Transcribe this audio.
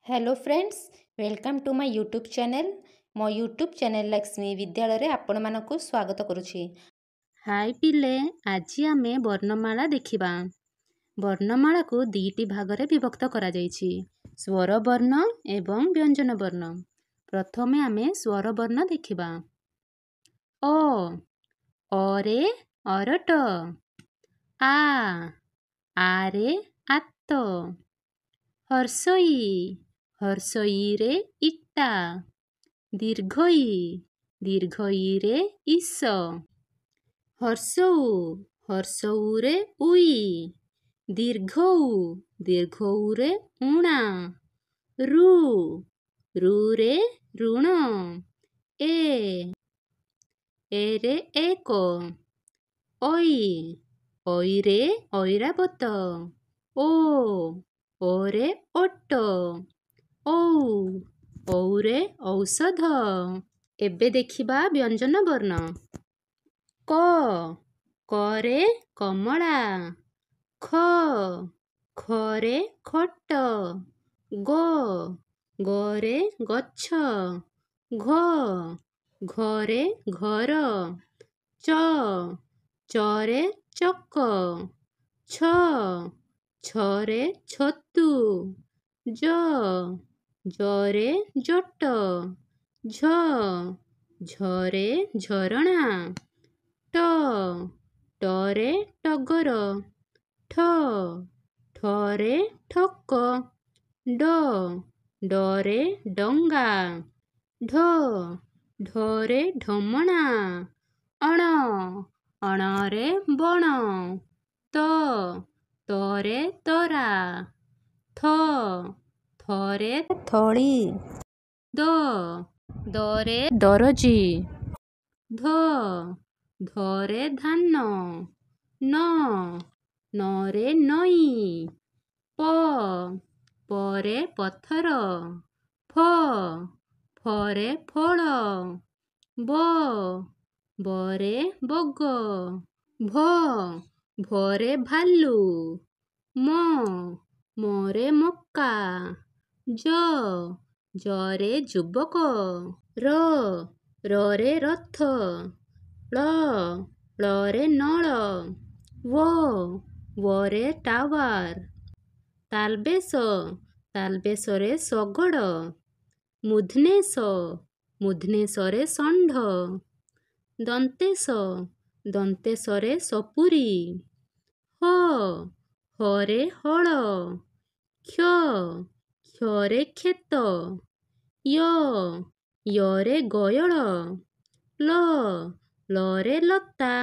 Hello friends, welcome to my YouTube channel. ମୋ YouTube channel Lakshmi ବିଦ୍ୟାଳୟରେ ଆପଣମାନଙ୍କୁ ସ୍ୱାଗତ କରୁଛି। ହାଇ ପିଲେ, ଆଜି ଆମେ ବର୍ଣ୍ଣମାଳା ଦେଖିବା। ବର୍ଣ୍ଣମାଳାକୁ ଦୁଇଟି ଭାଗରେ ବିଭକ୍ତ କରାଯାଇଛି, ସ୍ୱରବର୍ଣ୍ଣ ଏବଂ ବ୍ୟଞ୍ଜନ ବର୍ଣ୍ଣ। ପ୍ରଥମେ ଆମେ ସ୍ୱରବର୍ଣ୍ଣ ଦେଖିବା। ଅ, ଅରେ ଅରଟ, ଆ, ଆରେ ଆତ, ହର୍ଷଇ, ହର୍ଷଇରେ ଇଟା, ଦୀର୍ଘଇ, ଦୀର୍ଘଇରେ ଇସ, ହର୍ଷଉ, ହର୍ଷଉରେ ଉଇ, ଦୀର୍ଘଉ, ଦୀର୍ଘଉରେ ଉଣା, ରୁ, ରୁରେ ଋଣ, ଏ, ଏରେ ଏକ, ଐ, ଐରେ ଐରାବତ, ଓ, ଓରେ ଓଟ, ଔ, ଔରେ ଔଷଧ। ଏବେ ଦେଖିବା ବ୍ୟଞ୍ଜନ ବର୍ଣ୍ଣ। କ, କରେ କମଳା, ଖ, ଖରେ ଖଟ, ଗ, ଗରେ ଗଛ, ଘ, ଘରେ ଘର, ଚ, ଚରେ ଚକ, ଛ, ଛରେ ଛତୁ, ଜ, ଜରେ ଜଟ, ଝ, ଝରେ ଝରଣା, ଟ, ଟରେ ଟଗର, ଠ, ଠରେ ଠକ, ଡ, ଡରେ ଡଙ୍ଗା, ଢ, ଢରେ ଢମଣା, ଅଣ, ଅଣରେ ବଣ, ତ, ତରେ ତରା, ଥ, ଥରେ ଥଳି, ଦ, ଦରେ ଦରଜି, ଧ, ଧରେ ଧାନ, ନ, ନରେ ନଈ, ପ, ପରେ ପଥର, ଫ, ଫରେ ଫଳ, ବ, ବରେ ବଗ, ଭ, ଭରେ ଭାଲୁ, ମ, ମରେ ମକା, ଜ, ଜରେ ଯୁବକ, ର, ରରେ ରଥ, ଳ, ଳରେ ନଳ, ୱ, ୱରେ ଟାୱାର, ତାଲବେଶ, ତାଲବେଶରେ ଶଗଡ଼, ମୂର୍ଦ୍ଧନ୍ୟ ସ, ମୂର୍ଦ୍ଧନ୍ୟ ଷଣ୍ଢ, ଦନ୍ତେଶ, ଦନ୍ତେଶରେ ସପୁରୀ, ହ, ହରେ ହଳ, କ୍ଷ, କ୍ଷରେ କ୍ଷେତ, ୟ, ୟରେ ଗୟଳ, ଲ, ଲରେ ଲତା।